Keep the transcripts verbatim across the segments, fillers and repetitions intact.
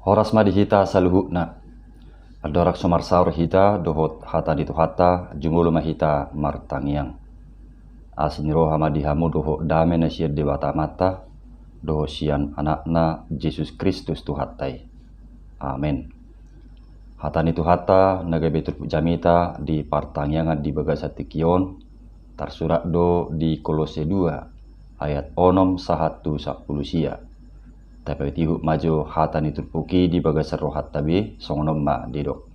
Horas ma di hita saluhutna. Andorang so marsaor hita dohot hata ni Tuhanta, jumolo ma hita martangiang. Asi ni roha ma di hamu dohot dame na sian Debata Amanta, dohot sian Anakna Jesus Kristus Tuhanta i. Amen. Hata ni Tuhanta na gabe turpuk jamita di partangiangan di bagasan tingki on, tarsurat do di Kolose dua ayat onom sahat tu sampulu sia. Tapatihuk ma jo hata ni turpuk i di bagasan rohanta be, songon on ma didok.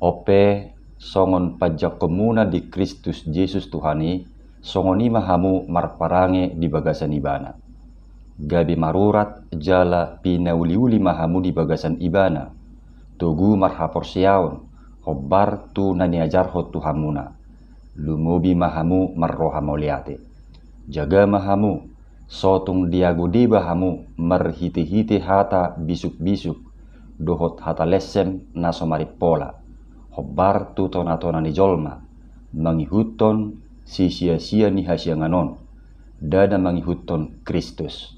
Onpe, songon panjangkonmuna di Kristus Jesus Tuhan i, songon i ma hamu marparange di bagasan Ibana. Gabe marurat jala pinauliuli ma hamu di bagasan Ibana. Togu marhaporseaon, hombar tu na niajarhon Tuhanmuna. Lumobi ma hamu marroha mauliate. Jaga ma hamu, so tung diago deba hamu marhitehite hata bisukbisuk dohot hata lessem na so marimpola, hombar tu tonatona ni jolma, mangihuthon sisiasia ni hasiangan on, ndada mangihuthon Kristus.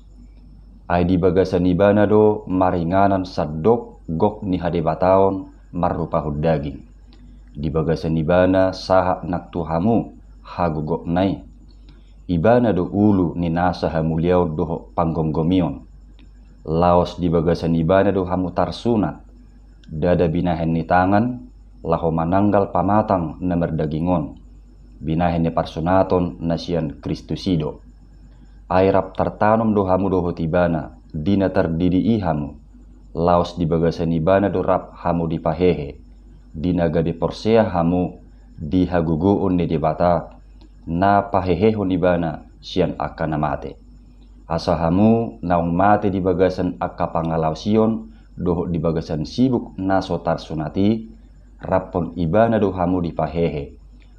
Ai di bagasan Ibana do maringanan sandok gok ni hadebataon marrupahon daging. Di bagasan Ibana sahat nang tu hamu hagogokna i. Ibana do ulu ni nasa hamuliaon dohot panggomgomion. Laos di bagasan Ibana do hamu tarsunat, ndada binahen ni tangan, laho mananggal pamatang na mardaging on, binahen ni parsunaton na sian Kristus i do. Ai rap tartanom do hamu dohot Ibana di na tardidi i hamu, laos di bagasan Ibana do rap hamu dipahehe, di na gabe porsea hamu di hagogoon ni Debata, na pahehehon Ibana sian angka na mate. Asa hamu naung mate di bagasan angka pangalaosion dohot di bagasan sibuk na so tarsunat i, raphon Ibana do hamu dipahehe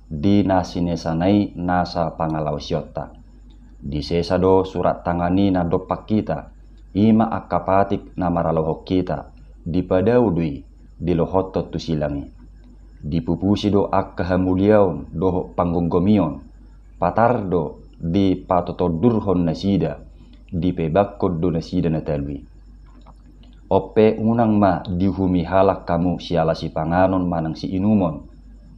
di na sinesana i nasa pangalaosionta. Disesa do surat tangan i na dompak hita, i ma angka patik na maralohon hita, dipadao do i, dilohothon tu silang i. Dipupusi do angka hamuliaon dohot panggomgomion, patar do dipatotondurhon nasida, dipebakkon do nasida na talu i. Onpe, unang ma diuhumi halak hamu siala sipanganon manang siinumon,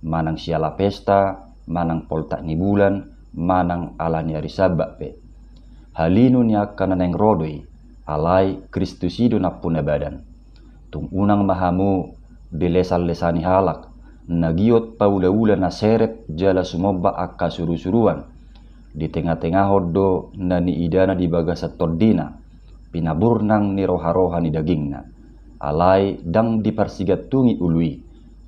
manang siala pesta, manang poltak ni bulan, manang ala ni ari Sabbat pe. Halinu ni angka na naeng ro do i, alai Kristus i do nampuna badan. Tung unang ma hamu dilesanlesani halak, na giot paulaula na serep jala sumomba angka surusuruan. Ditengahon do na niidana di bagasan tondina, pinaburnang ni roharoha ni dagingna. Alai ndang diparsigantungi ulu i,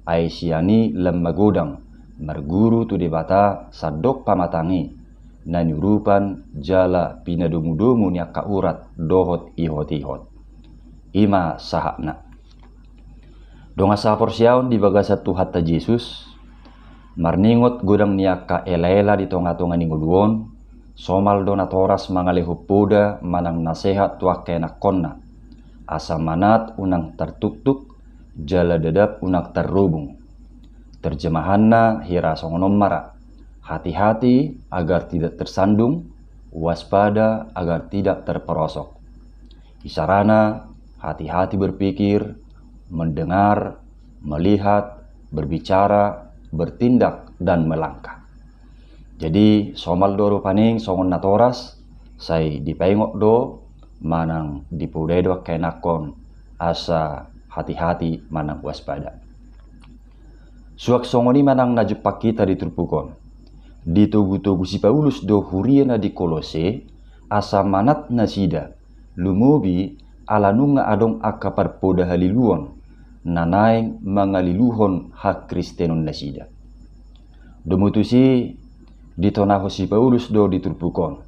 ai sian i lam magodang, marguru tu Debata sandok pamatang i, na niurupan jala pinadomudomu ni angka urat dohot ihotihot. I ma sahatna. Dongan sahaporseaon di bagasan Tuhanta Jesus, marningot godang ni angka elaela di tongatonga ni ngolu on, somal do natoras mangalehon poda manang nasehat tu angka ianakhonna, asa manat unang tartuktuk, jala dadap unang tarrobung. Terjemahanna hira songon on ma ra: Hati-hati agar tidak tersandung, waspada agar tidak terperosok. Isarana, hati-hati berpikir, mendengar, melihat, berbicara, bertindak, dan melangkah. Jadi somal do rupani songon natoras, sai dipaingot do manang dipodai do angka ianakhon asa hati-hati manang waspada. Suang songon i manang na jumpang hita di turpuk on. Ditogutogu si Paulus do huria na di Kolose, asa manat nasida, lumobi ala nunga adong angka parpoda haliluon na naeng mangaliluhon hakristenon nasida. Domu tusi, ditonahon si Paulus do di turpuk on.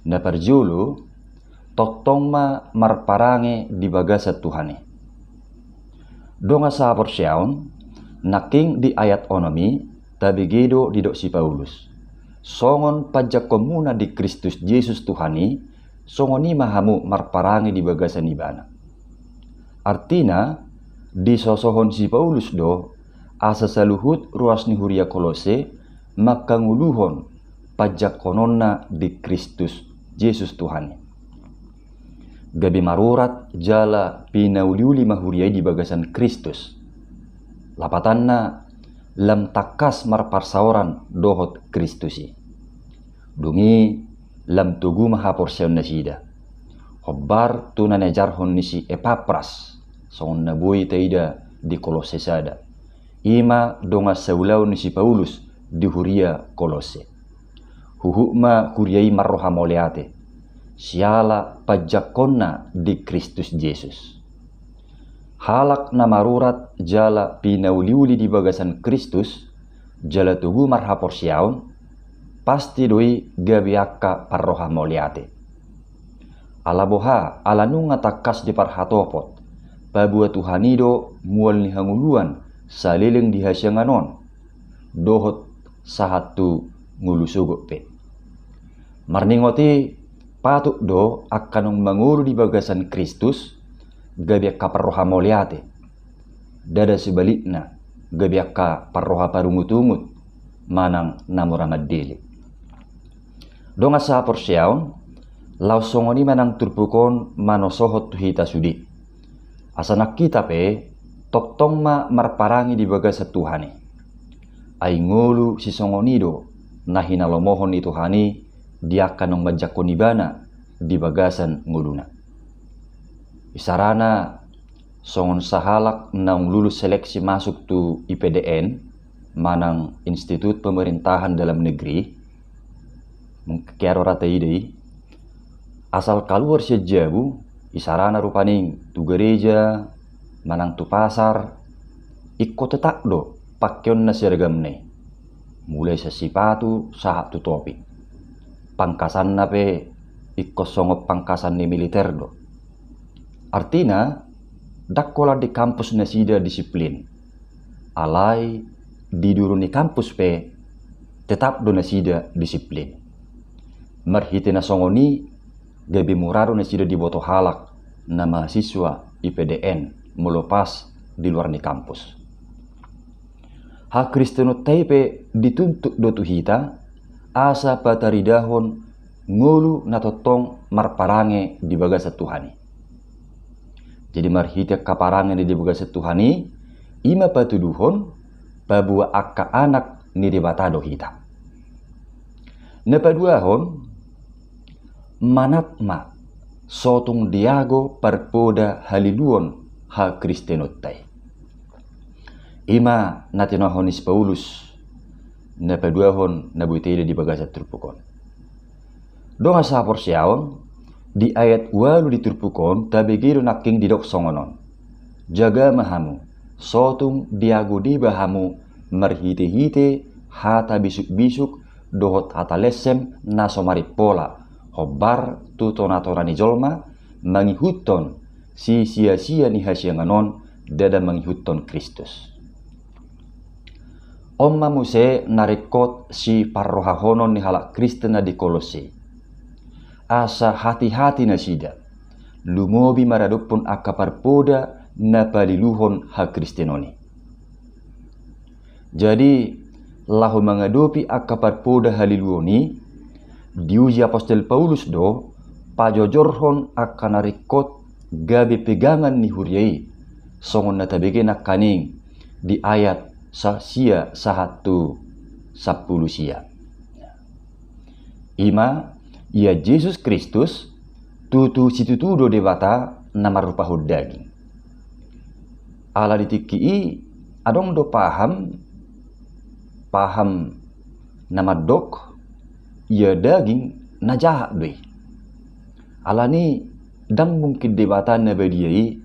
Na parjolo, tongtong ma marparange di bagasan Tuhan i. Dongan sahaporseaon, nangkin di ayat onom i, tabege do didok si Paulus: Songon panjangkonmuna di Kristus Jesus Tuhan i, songon i ma hamu marparange di bagasan Ibana. Artina, disosohon si Paulus do asa saluhut ruas ni huria Kolose mangkangoluhon panjangkononna di Kristus Jesus Tuhan i. Gabe marurat jala pinauliuli ma huria i di bagasan Kristus. Lapatanna, lam tangkas marparsaoran dohot Kristus i. Dung i lam togu ma haporseaon nasida. Hombar tu na niajarhon ni si Epapras, songon na boi taida di Kolosse sada. I ma dongan saulaon ni si Paulus di huria Kolosse. Huhut ma huria i marroha mauliate siala panjangkonna di Kristus Jesus. Halak na marurat jala pinauliuli di bagasan Kristus, jala togu marhaporseaon, pasti do i gabe angka parroha mauliate. Ala boha, ala nunga tangkas diparhatopot, paboa Tuhan i do mual ni hangoluan saleleng di hasiangan on, dohot sahat tu ngolu sogot pe. Marningot i, patut do angka naung mangolu di bagasan Kristus gabe angka parroha mauliate. Ndada sebalikna, gabe angka parroha parungutungut manang na mura mandele. Dongan sahaporseaon, laos songon i ma nang turpuk on manosohot tu hita sude. Asa nang hita pe tongtong ma marparange di bagasan Tuhan i. Ai ngolu sisongon i do na hinalomohon ni Tuhan i di angka naung manjangkon ibana di bagasan ngoluna. Isarana, songon sahalak naung lulus seleksi masuk tu I P D N, manang Institut Pemerintahan Dalam Negeri, mungkin kea ro ra taida i, asal kaluar sian jabu, isarana rupani tu gareja, manang tu pasar, ingkon tetap do pangkeonna seragamna i. Mulai sian sipatu sahat tu topi. Pangkasanna pe ingkon songon pangkasan ni militer do. Artina, ndang holan di kampus nasida disiplin. Alai di duru ni kampus pe tetap do nasida disiplin. Marhite na songon i, gabe mura do nasida diboto halak na mahasiswa I P D N molo pas di luar ni kampus. Hakristenonta i pe dituntut do tu hita, asa pataridahon ngolu na tongtong marparange di bagasan Tuhan i. Jadi marhite angka parange na di bagasan Tuhan i, i ma patuduhon paboa angka anak ni Debata do hita. Na paduahon, manat ma so tung diago parpoda haliluon hakristenonta i. I ma na tinohahon ni si Paulus, na paduahon na boi taida di bagasan turpuk on. Dongan sahaporseaon, di ayat ualu di turpuk on tabege do nangkin didok songon on: Jaga ma hamu, so tung diago deba hamu marhitehite hata bisukbisuk dohot hata lensem na so marimpola, hombar tu tonatona ni jolma, mangihuthon sisiasia ni hasiangan on, ndada mangihuthon Kristus. On ma muse na ringkot siparrohahonon ni halak Kristen na di Kolosse. Asa hatihati nasida, lumobi maradophon angka parpoda na paliluhon hakristenon i. Jadi, laho mangadopi angka parpoda haliluon i, diuji apostel Paulus do pajojorhon angka na ringkot gabe pegangan ni huria i, songon na tabege nangkaning di ayat sa-, sia sahat tu sampulu sia. I ma, ia Jesus Kristus, tutu situtu do Debata na marrupahon daging. Ala di tingki i adong do paham, paham na mandok, ia daging na jahat do i. Alani ndang mungkin Debata na badia i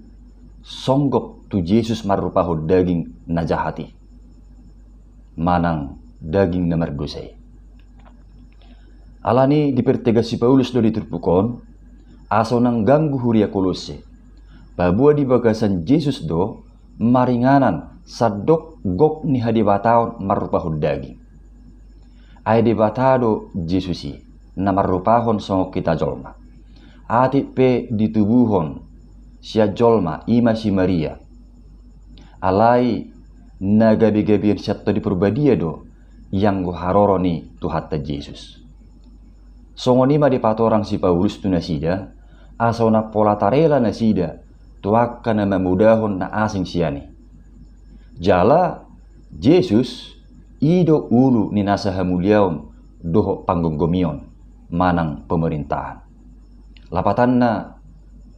songgop tu Jesus marrupahon daging na jahat i, manang daging na mardosa i. Alani dipertegas si Paulus do di turpuk on, asa unang ganggu huria Kolosse, paboa di bagasan Jesus do maringanan sandok gok ni hadebataon marrupahon daging. Ai Debata do Jesus i, na marrupahon songon hita jolma. Atik pe ditubuhon sian jolma, i ma si Maria. Alai na gabegabean sian Tondi Parbadia do ianggo haroro ni Tuhanta Jesus. Songon i ma dipatorang si Paulus tu nasida, asa unang pola tarela nasida tu angka na mamodahon na asing sian i. Jala Jesus i do ulu ni nasa hamuliaon dohot panggomgomion manang pemerintahan. Lapatanna,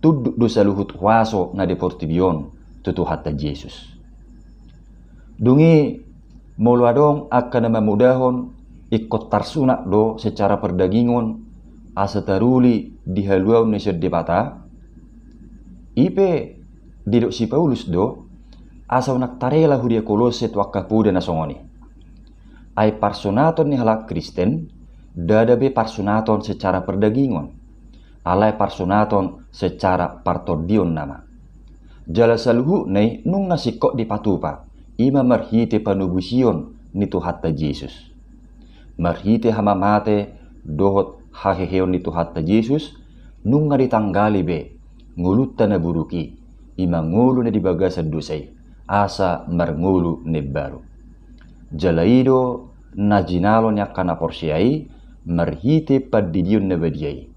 tunduk do saluhut huaso na di portibi on tu Tuhanta Jesus. Dung i, molo adong angka na mamodahon, ingkon tarsunat do secara perdagingon asa taruli di haluaon ni sian Debata. I pe didok si Paulus do asa unang tarela huria Kolose tu angka poda na songon i. Ai parsunaton ni halak Kristen ndada be parsunaton secara perdagingon, alai parsunaton secara partondion nama. Jala saluhutna i nunga singkop dipatupa, i ma marhite panobusion ni Tuhanta Jesus. Marhite hamamate dohot haheheon ni Tuhanta Jesus, nunga ditanggali be ngolunta na buruk i, i ma ngolu na di bagasan dosa i, asa marngolu na imbaru. Jala i do na jinalo ni angka na porsea i marhite pandidion na badia i.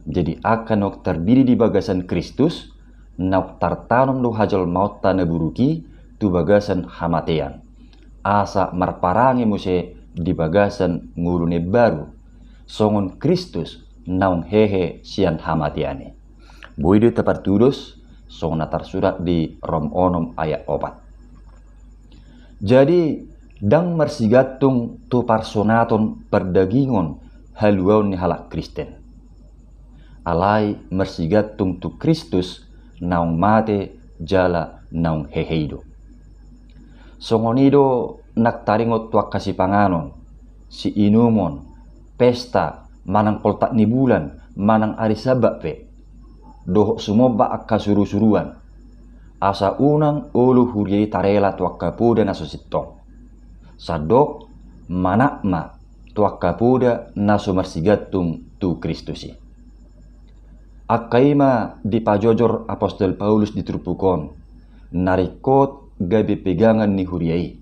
Jadi angka naung tardidi di bagasan Kristus, naung tartanom do hajolmaonta na buruk i tu bagasan hamatean, asa marparange muse di bagasan ngolu na imbaru, songon Kristus naung hehe sian hamatean i. Boi do tapartudos songon na tarsurat di Rom onom ayat opat. Jadi, ndang marsigantung tu parsunaton pardagingon haluaon ni halak Kristen. Alai marsigantung tu Kristus naung mate jala naung hehe i do. Songon i do nang taringot tu angka sipanganon, siinumon, pesta, manang poltak ni bulan, manang ari Sabat pe, dohot sumombak angka surusuruan, asa unang olo huria i tarela tu angka poda na so sintong. Sandok manat ma tu angka poda na so marsigantung tu Kristus i. Angka i ma dipajojor apostel Paulus di turpuk on, na ringkot gabe pegangan ni huria i,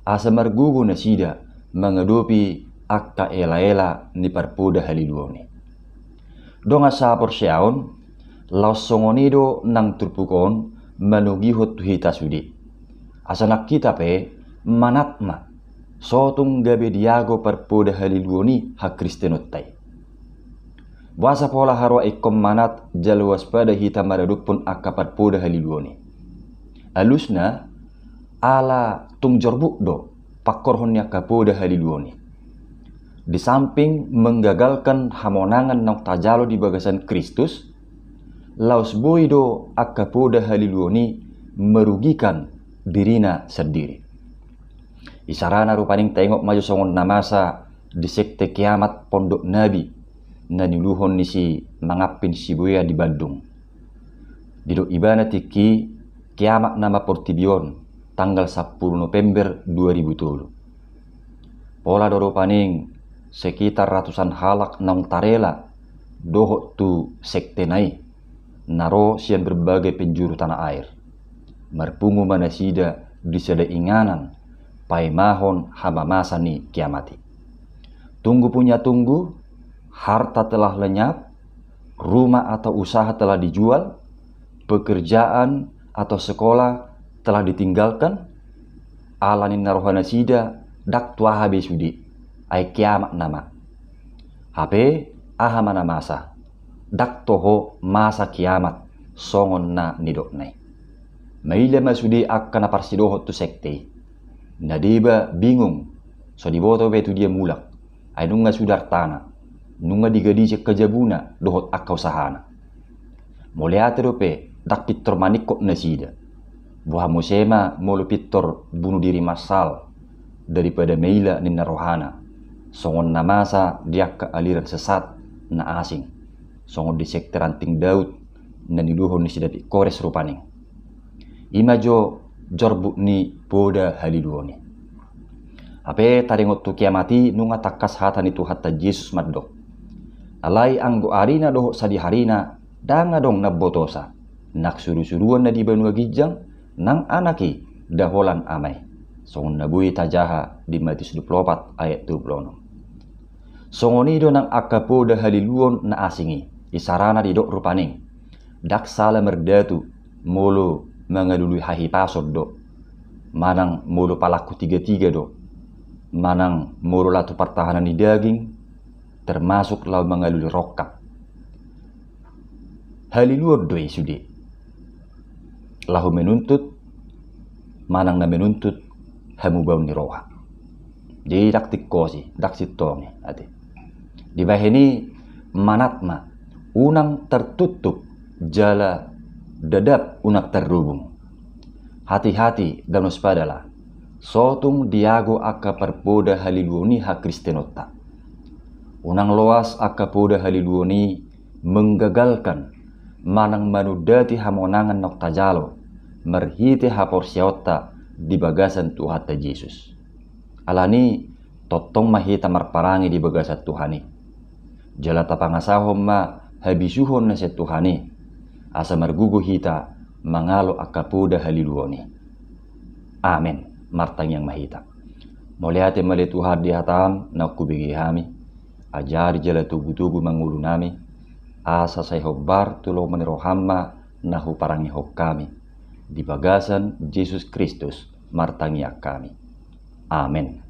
asa margogo nasida mangadopi angka elaela ni parpoda haliluon i. Dongan sahaporseaon, laos songon i do nang turpuk on manogihon tu hita sude. Asa nang hita pe manat ma, sotung gabe diago parpoda haliluon i hakristenonta i. Boasa pola haroa ingkon manat jala waspada hita maradophon angka parpoda haliluon i? Alusna, ala tung jorbut do pangkorhon ni angka poda haliluon i. Di samping menggagalkan hamonangan naung tajalo di bagasan Kristus, laos boi do angka poda haliluon i merugikan dirina sandiri. Isarana rupani taingot ma jo songon na masa di sekte kiamat Pondok Nabi na niuluhon ni si Mangampin Sibuea di Bandung. Didok ibana tingki, kiamat nama portibi on tanggal sampulu November dua ribu tolu. Pola do rupani sekitar ratusan halak naung tarela dohot tu sektena i, na ro sian berbagai penjuru tanah air. Marpungu ma nasida di sada inganan paimahon hamamasa ni kiamat i. Tunggu punya tunggu, harta telah lenyap, rumah atau usaha telah dijual, pekerjaan atau sekolah telah ditinggalkan, ala ninna roha nasida ndang tu aha be sude, ai kiamat nama. Hape aha ma na masa? Ndang toho masa kiamat songon na nidokna i. Maila ma sude angka na parsidohot tu sekte i. Na deba bingung, so diboto be tu dia mulak. Ai nunga suda artana, nunga digadisi angka jabuna dohot angka usahana. Mauliate dope ndang pintor maningkot nasida. Boha muse ma molo pintor bunuh diri massal daripada maila ninna rohana, songon na masa di angka aliran sesat na asing, songon di sekte ranting Daud na niuluhon ni si David Kores rupani. I ma jo jorbut ni poda haliluon i. Hape taringot tu kiamat i nunga tangkas hata ni Tuhanta Jesus mandok: Alai anggo arina dohot sadiharina ndang adong na umbotosa, nang surusuruan na di banua ginjang, nang Anak i nda holan Ama i. Songon na boi tajaha di Matius dua pulu opat ayat dua pulu onom. Songon i do nang angka poda haliluon na asing i. Isarana didok rupani, ndang sala mardatu molo mangalului hahipason do, manang molo palaku tiga-tiga do, manang molo laho tu partahanan ni daging, termasuk laho mangalului rongkap. Haliluon do i sude laho menuntut, manang na menuntut hamubaon ni roha. Jadi ndang tingkosi, ndang sintongi ate. Dibahen i manat ma, unang tertutup jala dadap unang terhubung. Hati-hati, Danau Spadala, sotung diago angka parpoda haliluon i hakristenonta. Unang loas angka poda haliluon i menggagalkan manang manundati hamonangan naung tajalo marhite haporseaonta di bagasan Tuhanta Jesus. Alani, tongtong ma hita marparange di bagasan Tuhan i. Jala tapangasahon ma habisuhon na sian Tuhan i, asa margogo hita mangalo angka poda haliluon i. Amen. Martangiang ma hita. Mauliate ma ale Tuhan di hataM naung hubege hami. Ajari jala togu-togu ma ngolunami, asa sai hombar tu lomo ni rohaM ma na huparangehon hami. Di bagasan Jesus Kristus martangiang hami. Amen.